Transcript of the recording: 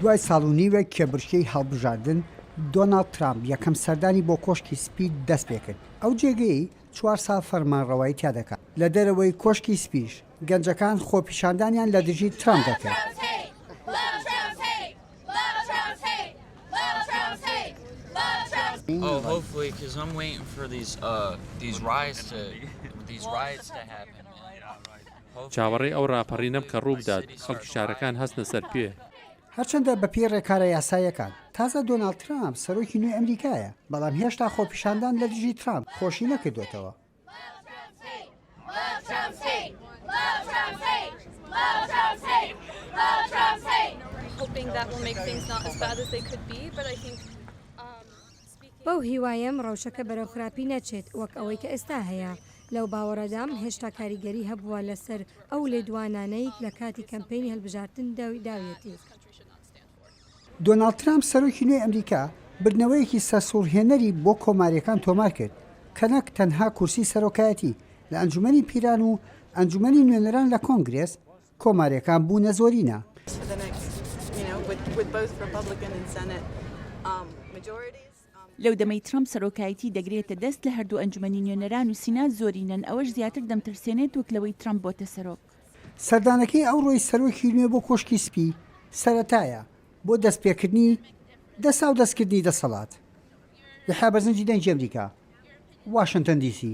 دوای ساڵ و نیوێک کێبڕکێی هەڵبژاردن، دۆناڵد ترامپ یەکەم سەردانی بۆ کۆشکی سپی دەستپێکرد، ئەو جێگەیەی چوار ساڵ فەرمانڕەوایی تیا دەکات. لە دەرەوەی کۆشکی سپیش گەنجەکان خۆپیشاندانیان لە دژی ترامپ دەکرد. چاوەڕێی ئەو ڕاپەڕینەم کە ڕووبدات، خەڵکی شارەکان هەستنە سەر پێ. هەرچەندە بەپێی ڕێکارە یاساییەکان، تازە دۆناڵد ترامپ سەرۆکی نوێی ئەمریکایە، بەڵام هێشتا خۆپیشاندان لە دژی ترامپ خۆشی نەکردۆتەوە. بەو هیوایەم ڕەوشەکە بەرەو خراپی نەچێت وەک ئەوەی کە ئێستا هەیە. لەو باوەڕەدام هێشتا کاریگەری هەبووە لەسەر ئەو لێدوانانەی لە کاتی کەمپەینی هەلبژارتن داویەتی. دۆناڵد ترامپ سەرۆکی نوێی ئەمریکا بردنەوەیەکی سەرسوڕهێنەری بۆ کۆمارییەکان تۆمار کرد کە نەک تەنها کورسی سەرۆکایەتی لە ئەنجومەنی پیران و ئەنجومەنی نوێنەران لە کۆنگرێس، کۆمارییەکان بوونە زۆرینە. لەو دەمەی ترەمپ سەرۆکایەتی دەگرێتە دەست لە هەردوو ئەنجومەنی نوێنەران و سینات زۆرینەن، ئەوەش زیاتر دەمترسێنێت وەک لەوەی ترەمپ بۆتە سەرۆک. سەردانەکەی ئەوڕۆی سەرۆکی نوێ بۆ کۆشکی سپی سەرەتایە بۆ دەستپێکردنی دەستاودەستکردنی دەسەڵات. یەحیا بەرزنجی دەنگی ئەمریکا، واشنتن دی سی.